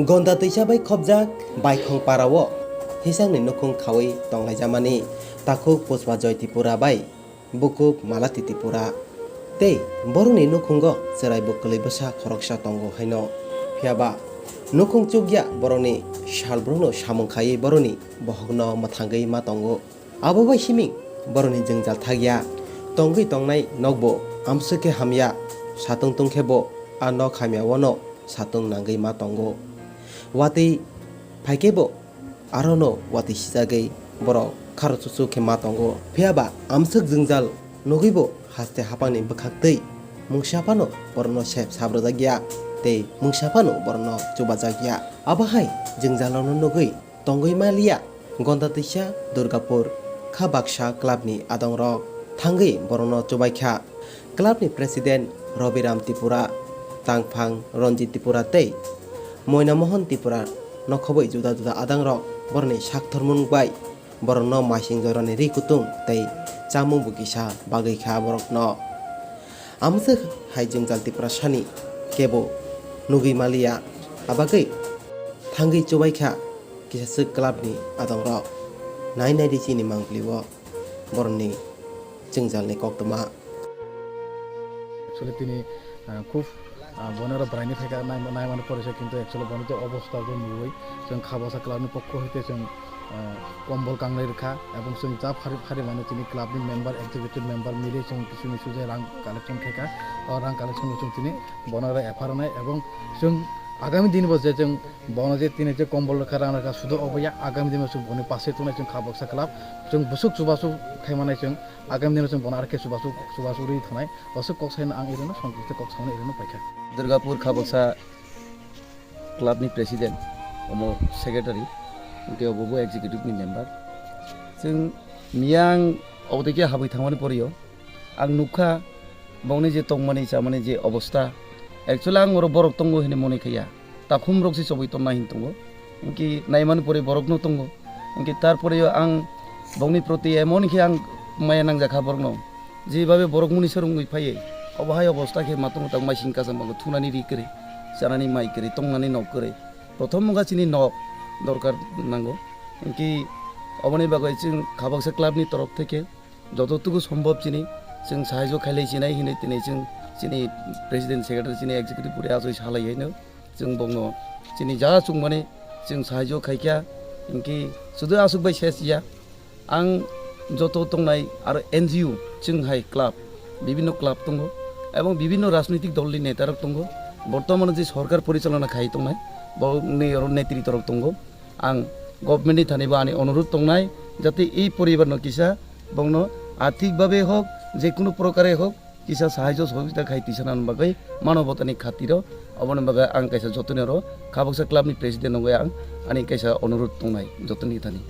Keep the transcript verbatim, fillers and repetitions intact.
Gonda twisa bai khopjak Baikhong para o hisangni nukhung khaui tonglaijamani takhuk Pushpa Joy Tripura bai bukhuk Malati Tripura tei borokni nukhungo chwrai bo kwlwi bwsa khoroksa tongo haino. Phiyaba nukhung chukya borokni salbrumno samung khaiwi borokni bohokno mwthangwi ma tongo. Abo bai simi borokni jwngjal thakya. Tongwi tongnai nokbo amswk khe hamya, satung tungkhe bo a nok hamya-o no satung nangwi ma tongo. Watwi phaikhe bo aro no watwi sijagwi borok kharo chuchu khe ma tongo. Phiyaba amswk jwngjal nugwi bo haste hapangni bwkhak twi mungsa phano borokno sep sabrajak ya tei mungsa phano borokno chubajak ya. Abo hai jwngjal rokno nugwi tongwi maliya Gonda twisa Durgapur kha baksa club ni adongrok thangwi borokno chubaikha. Club ni president Robiram Tripura, tangphang Ranjit Tripura tei Moina Mohan Tripura nokhobwi juda juda adangrok borokni sakthormung bai borokno maising jorani ri kutung tei chamung bo kisa bagwi kha borokno. Amswk hai jwngjal Tiprasani kebo nugwi maliya, abagwi thangwi chubaikha kisaswk club ni adongrok. Nai nai di chini mangpili o borokni jwngjalni koktwma. Actually tini, ah, khub, ah, bono oro braini phaikha nai, naimani pore se, kintu actually bono je obostha bo nugwi chwng kha baksa club ni pokho hoite chwng, ah, kombol kanglai rwkha, ebong chwng ja phari phari mano chini club ni member, executive member mili chwng kisu misu je rang collection khaikha. O rang collection bo chwng tini bono oro epha rwnai, ebong chwng agami din bo je chwng bono je tini je kombol rwkha, rang rwkha, sudo obo ya, agami din bo chwng boni passe tongnai chwng kha baksa club, chwng bwswk chubachu khai manai chwng. Agami dino chwng bono arkhe chubachu, chubachu rwi thanai. Bwswk kok saino ang irwino, songkhe kok saino irwino paikha. Durgapur kha baksa club ni president, omo secretary, hwnkhe obo bo executive ni member. Chwng miyang obo tei khe habwi thangmani porio ang nukha bongni je tongmani chamani je obostha. Actually ang oro borok tongo hinwi mone khaiya. Takhum rok se chobwi tonna hin tongo. Hwnkhe naimani pore borok no tongo. Hwnkhe tar pore o ang bongni proti emon khe ang maya nangjakha borok no. Jebabe borok muni swrwngwi phaiwi, obo hai obostha khe ma tongo, tang maising kacham bango thunani ri kwrwi, chanani mai kwrwi, tongnani nok kwrwi. Prothom wngkha chini nok dorkar nango. Hwnkhe oboni bagwi chwng kha baksa club ni torof theke joto tuku sombhob chini chwng sahaijo khailai chinai hinwi tini chwng chini president secretary chini executive pore achoi salai haino chwng bongno chini ja chwngmani chwng sahaijo khaikha, hwnkhe sudu aswk bai ses ya. Ang joto tongnai aro N G O chwng hai club, bibinno club tongo, ebong bibinno rajnitik dolni netarok tongo, bortomano je sorkar porichalona khai tongnai, bongni oro netritorok tongo. Ang government ni thani bo ani onurodh tongnai, jate ei poribar no kisa bongno arthik babe hok, je kunu prokare hok, kisa sahaijo sohojogita khai twisanani bagwi manobotani khatiro, oboni bagwi ang kaisa jotoni oro kha baksa club ni president wngwi ang ani kaisa onurodh tongnai jotoni thani.